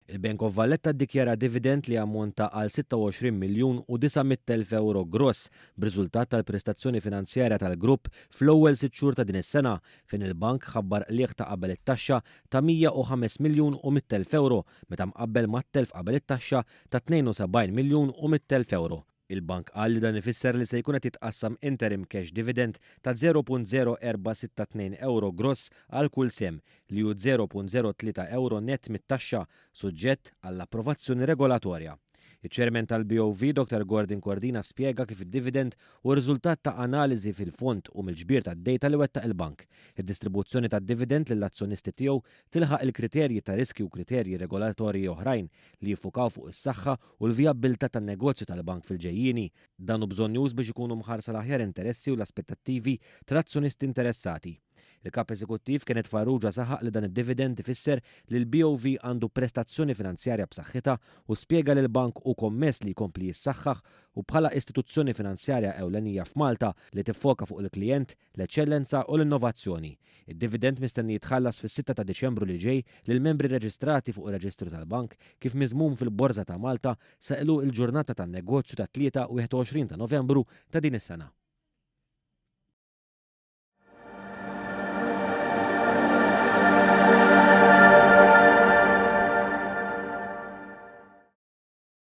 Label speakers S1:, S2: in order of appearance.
S1: Il-Bank of Valletta ddikjara dividend li ammonta għal 26 miljun u 900 elf ewro gross b'riżultat tal-prestazzjoni finanzjarja tal-grupp fl-ewwel 6 xhur ta' din is-sena, fejn il-bank ħabbar qligħ ta' qabel it-taxxa ta' 105 miljun u 100 elf ewro meta mqabbel mat-telf qabel it-taxxa ta' 72 miljun u 100 elf ewro. Il-bank qal li dan ifisser li se jkun qed jitqassam interim cash dividend ta' 0.0462 ewro gross għal kull sehem, li hu 0.03 ewro net mit-taxxa, suġġett għall-approvazzjoni regolatorja. Iċ-Chairman tal-BOV, Dr. Gordon Cordina, spjega kif id-dividend hu riżultat ta' analiżi fil-fond u mill-ġbir tad-data li wettaq il-bank. Id-distribuzzjoni tad-dividend lill-azzjonisti tiegħu tilħaq il-kriterji ta' riskju u kriterji regolatorji oħrajn li jiffukaw fuq is-saħħa u l-vijabbiltà tan-negozju tal-bank fil-ġejjieni. Dan hu bżonnjuż biex ikunu mħarsa l-aħjar interessi u l-aspettattivi tal-azzjonisti interessati. Il-Kap Eżekuttiv Kenneth Farrugia saħaq li dan id-dividend ifisser li l-BOV għandu prestazzjoni finanzjarja b'saħħitha u spjega li l-bank hu kommess li jkompli jissaħħaħ u bħala istituzzjoni finanzjarja ewlenija f'Malta li tiffoka fuq il-klijent, l-eċċellenza u l-innovazzjoni. Id-dividend mistenni jitħallas fis-6 ta' Diċembru li ġej lill-membri reġistrati fuq ir-reġistru tal-bank kif miżmum fil-Borża ta' Malta sa għeluq il-ġurnata tan-negozju tat-Tlieta 21 ta' Novembru ta' din is-sena.